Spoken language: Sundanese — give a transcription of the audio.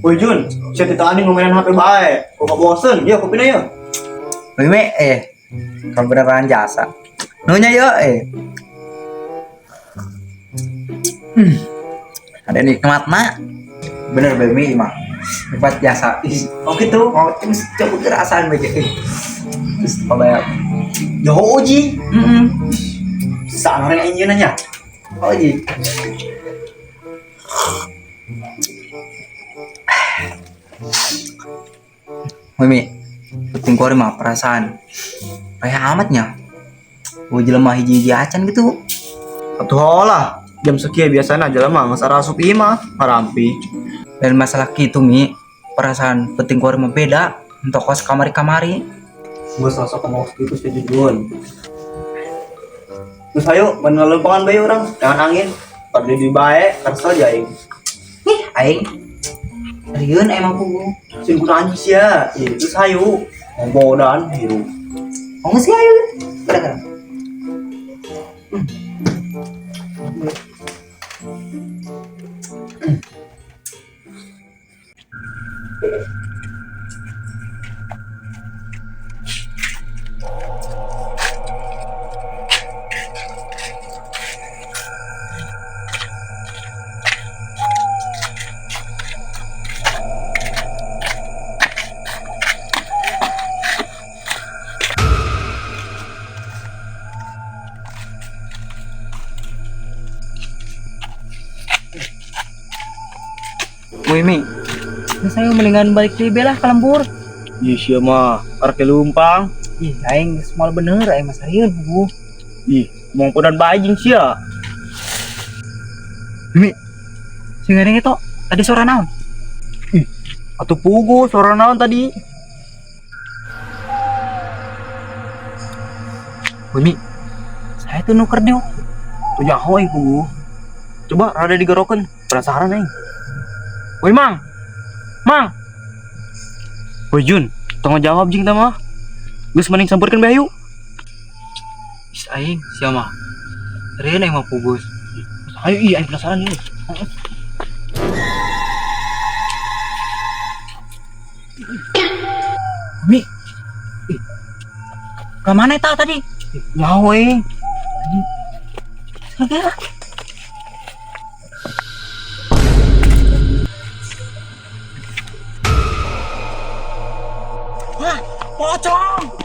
Woi Jun, sia tita ani ngomenan HP bae. Kok gak bosen? Ya kopi na ya. Wih, kalau beneran jasa. Nunya yo eh. Hmm. Ada nikmatna. Bener bae mah. Nikmat jasa. Ih, Oh gitu. oh, terus coba kerasaan bae. Terus kalau Ya ji. Heeh. Sana orang yang nanya. Oh ji. Wih, penting kuari mah perasaan. Kayak amatnya. Gua jelema hiji-hiji acan gitu. Atuh lah. Jam sekian biasanya jelema geus arasup ieu mah ngarampi. Dan masalah gitu Mi, perasaan penting kuari mah beda. Untuk kos kamari-kamari. Gue sosok ngomong gitu sih Jun. Terus ayo mana lempangan bae urang, jangan angin. Pada di bae, kesel aja aing. Ih, aing. Serius emang kugu. Sing ku nanya sih ya. Ih, terus ayo. Ngombodan hirup. Oh sih ayo. Kira-kira. Wih, Mi. Nah, saya mendingan balik di lah ke lembur. Ih, sia mah arek lumpang. Ih, aing geus moal bener aing mah serius buku. Ih, ngomong bae jeung sia. Mi. Sing ngareng itu tadi suara naon? Ih, atuh pugu suara naon tadi? Wih, Mi. Saya tuh nuker diuk. Tuh nyaho aing pugu. Coba rada digerokeun, penasaran aing. Woi, Mang. Mang. Woi Jun, tong jawab jeung tah mah. Geus mending sampeurkeun bae ayo. Ih, aing sia mah. Serius aing mah pugus. Ayo iya aing penasaran ieu. Mi. Ih. Ke mana eta tadi? Nyaho aing. Kira. Wah, pocong.